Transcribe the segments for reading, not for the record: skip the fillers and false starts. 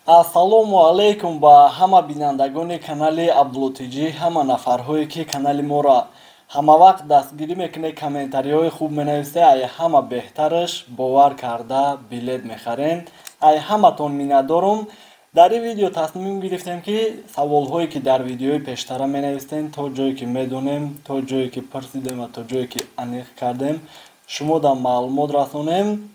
Ассалому алайкум ба ҳама бинандагони канали Абдулло ТЖ, ҳама нафарҳое ки канали моро ҳама вақт дастгирӣ мекунед, комментариҳои хуб менависед, ай ҳама беҳтараш бовар карда билет мехарен. Ай ҳаматон миннатдорум. Дар ин видео тасмим гирифтем ки саволҳое ки дар видеои пештара менавистем, то ҷое ки медонем, то ҷое ки пурсидем ва то ҷое ки аниқ кардем, шумо дар маълумот расонем.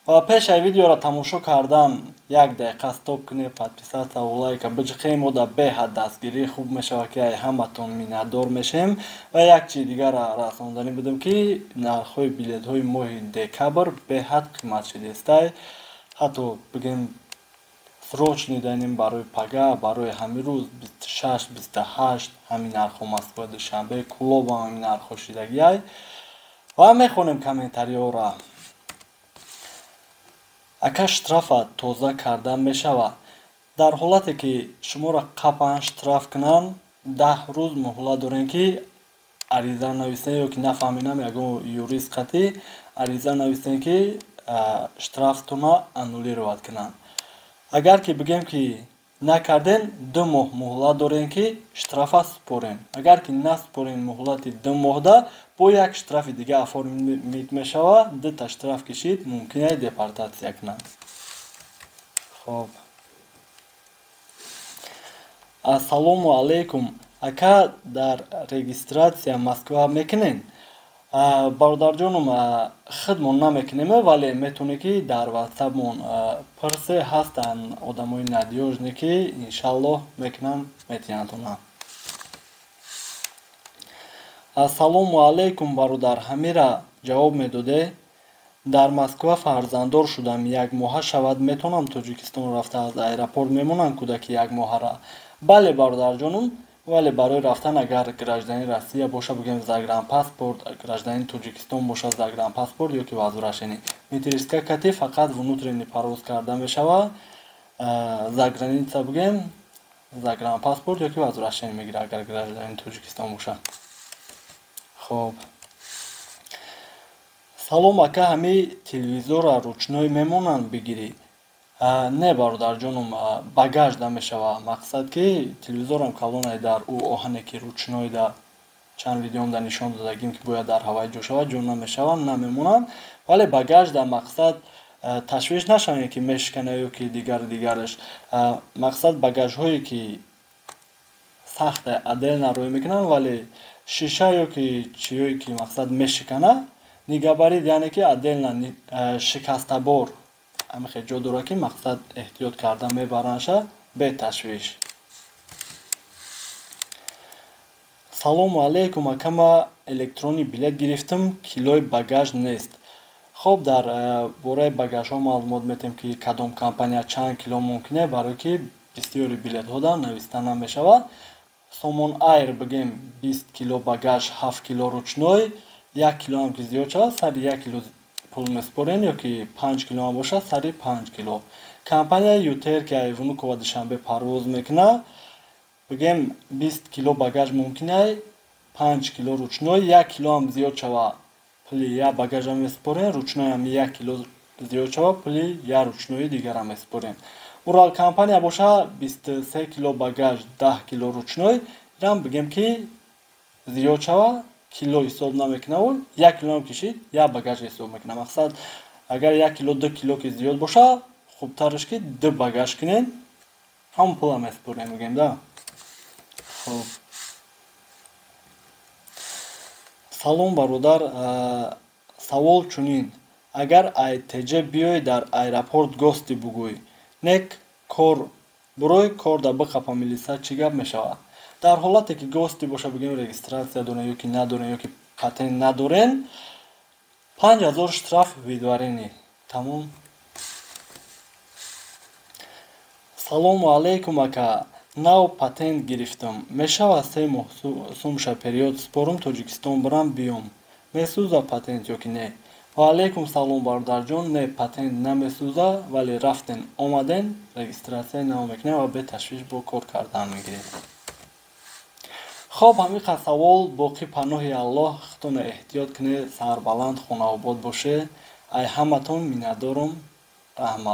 Ва пеш ай видеоро тамошо кардан як дақиқа стоп кунед, подписаться ва лайка биҷиқем, мо дар беҳад дастгирӣ хуб мешавад ки ай ҳаматон миннатдор мешем. Ва як чизи дигарро расонданӣ будем ки нархҳои билетҳои моҳи декабр беҳад қимат шудааст. Ҳатто бигем срочный данем барои пага, барои ҳамин рӯз 26, 28 ҳамин нархҳо Москва, Душанбе, Кулобам ҳамин нархҳо шудагиай. Ва мехонем комментариҳоро. Ака штрафа тоза кардан мешавад. Дар ҳолате ки шуморо қапан штраф кунанд, 10 рӯз муҳлат дорем ки ариза нависем ё ки нафаҳминам ягон юрист қатъӣ ариза нависем ки штрафтона аннулировать кунанд. Агар ки бигем ки накардем, 2 моҳ муҳлат дорем ки штрафа супорем. Агар ки насупорем муҳлати 2 моҳда, бо як штрафи дига оформить мешавад, 2 та штраф кишид, мумкин аст депортатсия кунанд. Хоб. Ассалому алайкум. Ака дар регистратсия Москва мекунен? Бародарҷонум, худмон намекунем, вале метавонед ки дар ватсапмон пурсе, ҳастанд одамои надёжне ки иншаллоҳ мекунанд, метиҳандтона. Ассалому алайкум бародар, ҳамира ҷавоб медоде? Дар Москва фарзанддор шудам, як моҳа шавад, метавонам Тоҷикистон рафта аз аэропорт мемонам кӯдаки як моҳара? Бале бародарҷонум, вале барои рафтан агар гражданин Россия боша, бигем загранпаспорт, гражданин Тоҷикистон боша загранпаспорт ё ки возвращение. Метрическа кати фақат внутренний парвоз карда мешавад, заграница бигем загранпаспорт ё ки возвращение мегирад агар гражданин Тоҷикистон боша. Хоб. Салом ака, ҳами телевизорро ручной мемонанд бигирӣ? Не бародарҷонум, багаж намешавад. Мақсад ки телевизорам калонай дар ӯ оҳане ки ручной да чанд видеом да нишон додагим ки бояд дар ҳаваи ҷо шавад, ҷо намешаванд, намемонанд. Вале багаж да мақсад ташвиш нашавем ки мешикана ё ки дигар дигараш. Мақсад багажҳое ки сахта отдельно рӯй мекунанд, вале шиша ё ки чиёе ки мақсад мешикана, нигабарид, яъне ки отдельно шикастабор ҳамихе ҷо дорад ки мақсад эҳтиёт карда мебаранша беташвиш. Салому алайкум ака, ма электронный билет гирифтам, килои багаж нест. Хоб, дар бораи багажҳо маълумот метем ки кадом компания чанд кило мумкин, барое ки бисёри билетҳо да нависта намешавад. Сомон Айр бигем 20 кило багаж, 7 кило ручной, 1 килоам ки зиёд шавад, сари 1 кило пул месупорем ё ки 5 килоам бошад, сари 5 кило. Компанияи Ютер ки ай Внуково Душанбе парвоз мекунад, бигем 20 кило багаж мумкин ай, 5 кило ручной, 1 килоам зиёд шавад, пули як багажам месупорем, ручноям 1 кило зиёд шавад, пули як ручнои дигарам месупорем. Урал компания боша 23 кило багаж, 10 кило ручной, ирам бигем ки зиёд шавад, кило ҳисоб намекунад, 1 килоам кишид, як багаж ҳисоб мекунад. Мақсад агар 1 кило, 2 кило ки зиёд боша, хубтараш ки 2 багаж кунем, ҳамон пула месупорем мегӯем да. Хоб. Салом бародар, савол чунин: агар ай ТЖ биёй дар аэропорт гости бугӯй, нек кор бурой кор да биқапа милиса, чӣ гап мешавад? Дар ҳолате ки гости боша, бигем регистратсия дорен ё ки надорен ё ки патент надорен, 5000 штраф выдворени. Тамом. Салому алайкум ака, нав патент гирифтам, мешавад 3 моҳ сумша период спорум Тоҷикистон бирам биём, месӯза патент ё ки не? Ва алайкум салом бародарҷон, не, патент намесӯза, вале рафтен омаден регистратсия нав мекунем ва беташвиш бо кор кардан мегирем. Хоб, ҳамин қад савол боқӣ. Паноҳи Аллоҳ, худтонро эҳтиёт кунед, сарбаланд, хонаобод боше. Ай ҳаматон миннатдорум. Раҳмат.